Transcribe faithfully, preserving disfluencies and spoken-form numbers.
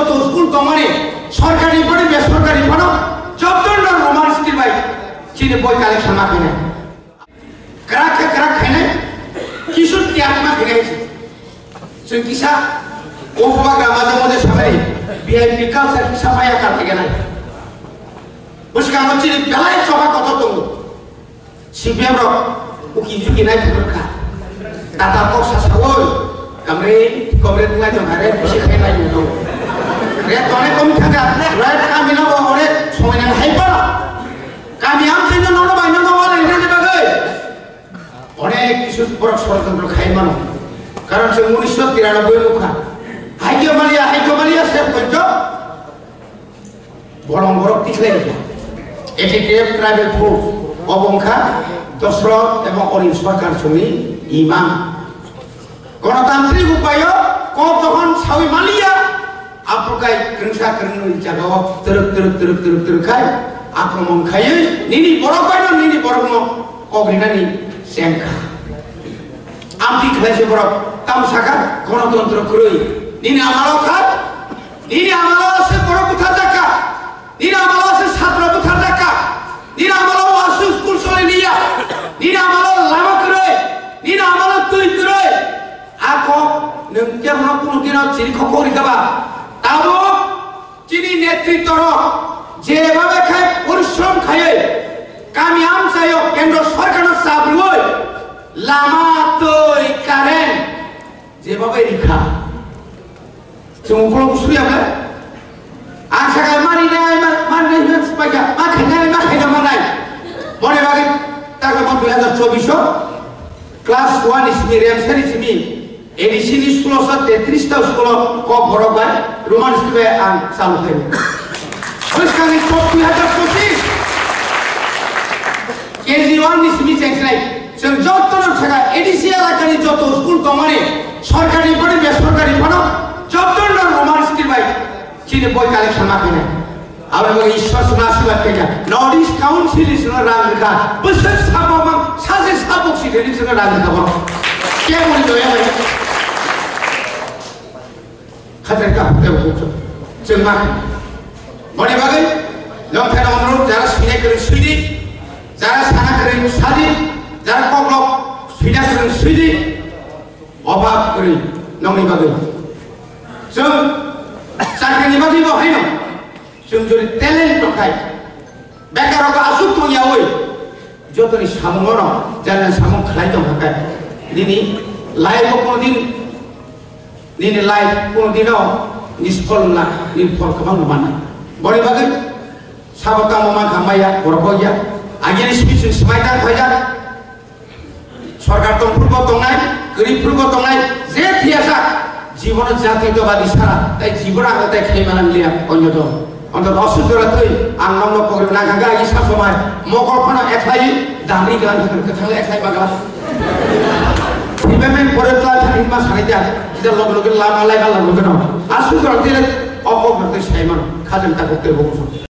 Joto school tongmani, sorkari boni besorkari phano jotono Roman script bai chini boi collection ma khainai. Kwrak khe kwrak khainai, kisu tiyatma khainai se. Chwng kisa o bubagra maje maje samani V I P culture kisa maya kar khainai. Bwskango chini belai choba kotor tongo. C P M rok uki juki nai thangkha. Tata kok sa sawi, kamre, kamre tungai jong hare, bisi khai nai jong. Re tone kom thangkha, re kami na bo ore, songai nang hai pa. Kami am sing no no bai no no wale ne ne bagai. Onek kisu borok sorotontro khai mano. Karon se unisho tiranoboi nukha. Haikyo maliya, haikyo maliya, se pojjo. Bolong borok tikhlai rikha. A T T F tribal force, obo wngkha Dosrot ebong Orin Sarkar songni imam. Gonotantrik upayo kok dohon sawi maliya, aphuru kai kwrwngsa kwrwngnwi jagao twrwk twrwk twrwk twrwk twrwk khai akromon khaiwi nini borok baino nini borokno kok rinani chengkha. Amtwi khlaise borok tamo sakha, gonotantro kwrwi. Nini amalo kha, nini amalo se borok butharjakha, nini amalo se satro butharjakha, nini amalo wasu school soliliya, nini amalo lama kwrwi, nini amalo twi kwrwi. Ako nwng kebono kunu dino chiri khokori kaba. Tabuk chini netritwrok jebabe khai porishrom khaiwi kami amchaio kendro sorkarno chabrwi lama, twi, current jebabe rikha. Chwng ukolog usui ya ble. Ang sakha mani nai, ma-, mani nai, ma khainai, ma khainai, ma khainai, ma nai. Boni bagwi takhama dui hazar chobbish o class one ni simi, remsa ni simi, A D C ni sulosha tetris ta school o kok borok bai Roman script bai ang chalu khai. Bwskangni kok dui hazar pochis. K G one ni simi chengsinai. Chwng jotono sakha A D C elakani joto school tongmani, sorkari boni besorkari phano jotono Roman script bai chini boi collection ma khainai. Aboni bagwi Ishwar suna asirwad khaikha. North East Council ni sino rang rikha. Bwswk sabok mang, saje sabok si reni sino rang rikha borok. Keboni doya bai. Khajar ka hotel hotel. Chwng ma khainai. Boni bagwi nong pheno onurok jara swinai kwrwng swidi, jara sana kwrwng sadi, jara koklok swina kwrwng swidi. Obhab kwrwi nongni bagwi. Chwng chakrini bagwi bo haino. Chwng jodi talent tongkhai, bekarrok aswk tongyawi, jotoni samungo no jani samung khlai tongkha khe, nini life o kono din, nini life kono dino nispol wngna, nini phol kwbangno mannai. Boni bagwi sabo tamo mankha maya, borok bo ya, agini simi chwng swmai tang khaijak. Sorkar tongphuru bo tongnai, kwrwi phuru bo tongnai, je thiyasa jibono jatiotobadi sara, tai jibono ang tai khai manang liya, onyo dol. Onto dosuk jora twi, ang nokno pogri nangkha, agi sa somai, mokol phano ekhlai, dangri glan thang, kwthang ekhlai bagla. Thibamen pore tla thang ma sanai ja, kita log log lama lai gala log no. Asu jora twi, okok twi sai man, khajam ta kokte bo.